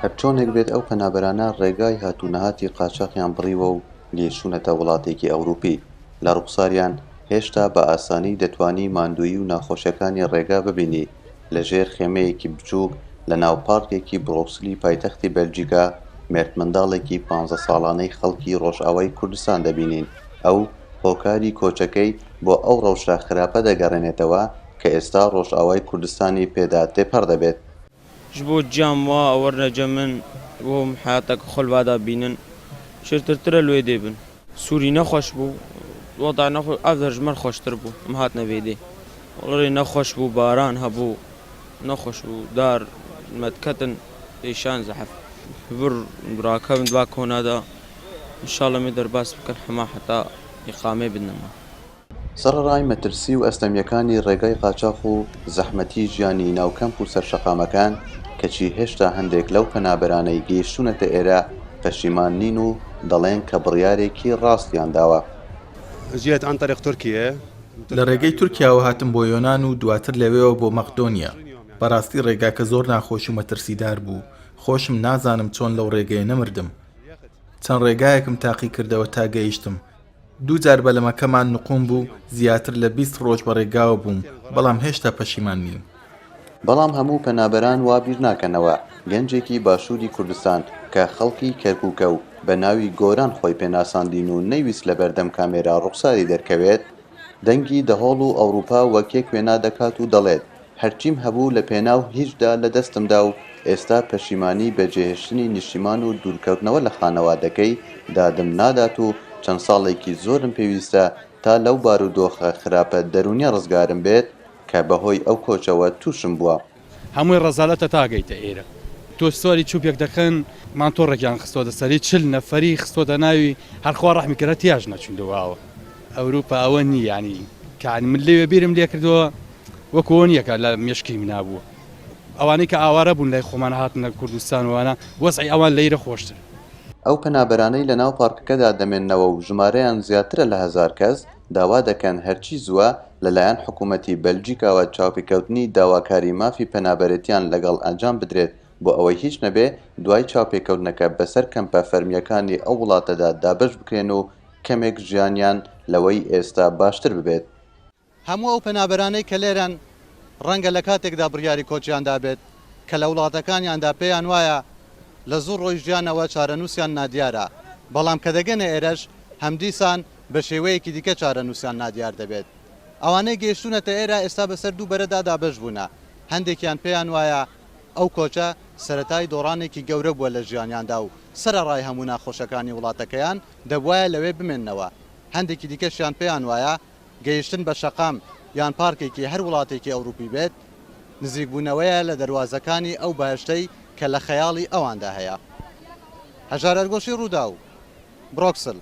هەرچۆنێک بێت ئەو پەنابەرانە ڕێگای هات و نەهاتی قاچاخیان بڕیوە و گەیشتوونەتە وڵاتێکی ئەوروپی، لە ڕوخساریان هێشتا بە ئاسانی دەتوانی ماندوویی و ناخۆشیەکانی ڕێگا ببینی، لە ژێر خێمەیەکی بچووک لە ناو پارکێکی برۆکسلی پایتەختی بەلجیکا مێردمنداڵێکی پانزە ساڵانەی خەڵکی ڕۆژئاوای کوردستان دەبینین، ئەو هۆکاری کۆچەکەی بۆ ئەو ڕەوشە خراپە دەگەڕێنێتەوە کە ئێستا ڕۆژئاوای کوردستانی پێدا تێپەڕ دەبێت. Ji bo cam wa werine cem min û heyateke xwe li va da bînin. Çêtirtir e li wê dê bin. Sûrî ne xweş bû, weda ne xweş, ev der ji me re xweştir bû. Em hatine vê dê. Rê ne xweş bû, baran hebû, ne xweş bû. Dar me diketin pêşan zehf. Vir rakevin di va kona de. Înşallah em ê derbas bikin hema heta îqamê bidine me. سەڕەڕای مەترسی و ئەستەمییەکانی ڕێگای قاچاخ و زەحمەتی ژیانی ناو کەمپ و سەر شەقامەکان، کەچی هێشتا هەندێک لەو پەنابەرانەی گەیشتوونەتە ئێرە پەشیمان نین و دەڵێن کە بڕیارێکی ڕاستیان داوە. جیت عن طریق ترکیە. لە ڕێگەی تورکیاوە هاتم بۆ یۆنان و دواتر لەوێوە بۆ مەقدۆنیا. بەڕاستی ڕێگاکە زۆر ناخۆش و مەترسیدار بوو، خۆشم نازانم چۆن لەو ڕێگەیە نەمردم. چەند ڕێگایەکم تاقیکردەوە تا گەیشتم. دوو جار بەلەمەکەمان نقوم بوو، زیاتر لە 20 ڕۆژ بە ڕێگاوە بووم، بەڵام هێشتا پەشیمان نیم. بەڵام هەموو پەنابەران وا بیر ناکەنەوە، گەنجێکی باشووری کوردستان کە خەڵکی کەرکووکە و بە ناوی گۆران خۆی پێناساندین و نەیویست لەبەردەم کامێرا ڕوخساری دەرکەوێت، دەنگی دەهۆڵ و ئەوروپا وەک یەک وێنا دەکات و دەڵێت، هەرچیم هەبوو لە پێناو هیچدا لە دەستم دا و ئێستا پەشیمانی بەجێهێشتنی نیشتیمان و دوورکەوتنەوە لە خانەوادەکەی دادم نادات و چەند ساڵێکی زۆرم پێویستە تا لەو بارودۆخە خراپە دەروونیە ڕزگارم بێت کە بەهۆی ئەو کۆچەوە تووشم بووە. هەمووی ڕەزالەتە تا گەیتە ئێرە تۆ سواری چوپێک دەکەن مانتۆڕێکیان خستۆتە سەری 40 نەفەری خستۆتە ناوی هەرخوا ڕەحمی کرد تیاش نەچوین لەو ئاوە ئەوروپا ئەوە نی یانی کانی من لەوێ بیرم لێ کردەوە وەکو ئەوە نییە کە لە مێشکی منا بووە ئەوانەی کە ئاوارە بوون لای خۆمان هاتنە کوردستان وانە وەزعی ئەوان لەیرە خۆشتر. ئەو پەنابەرانەی لەناو پارکەکەدا دەمێننەوە و ژمارەیان زیاترە لە هەزار کەس، داوا دەکەن هەرچی زووە لەلایەن حکوومەتی بەلجیکاوە چاوپێکەوتنی داواکاری مافی پەنابەرێتیان لەگەڵ ئەنجام بدرێت بۆ ئەوەی هیچ نەبێ دوای چاوپێکەوتنەکە بەسەر کەمپە فەرمییەکانی ئەو وڵاتەدا دابەش بکرێن و کەمێک ژیانیان لەوەی ئێستا باشتر ببێت. هەموو ئەو پەنابەرانەی کە لێرەن ڕەنگە لە کاتێکدا بڕیاری کۆچیان دابێت کە لە وڵاتەکانیاندا پێیان وایە لە زوو ڕۆی ژیانەوە چارەنووسیان نادیارە، بەڵام کە دەگەنە ئێرەش هەمدیسان بە شێوەیەکی دیکە چارەنووسیان نادیار دەبێت. ئەوانەی گەیشتوونەتە ئێرە ئێستا بەسەر دوو بەرەدا دابەش بوونە، هەندێکیان پێیان وایە ئەو کۆچە سەرەتای دۆڕانێکی گەورە بووە لە ژیانیاندا و سەرەڕای هەموو ناخۆشەکانی وڵاتەکەیان دەبوایە لەوێ بمێننەوە، هەندێکی دیکەشیان پێیان وایە گەیشتن بە شەقام یان پارکێکی هەر وڵاتێکی ئەوروپی بێت، نزیکبوونەوەیە لە دەروازەکانی ئەو بەهەشتەی کە لە خەیاڵی ئەواندا هەیە. هەژار ئەرگۆشی، رووداو، برۆکسل.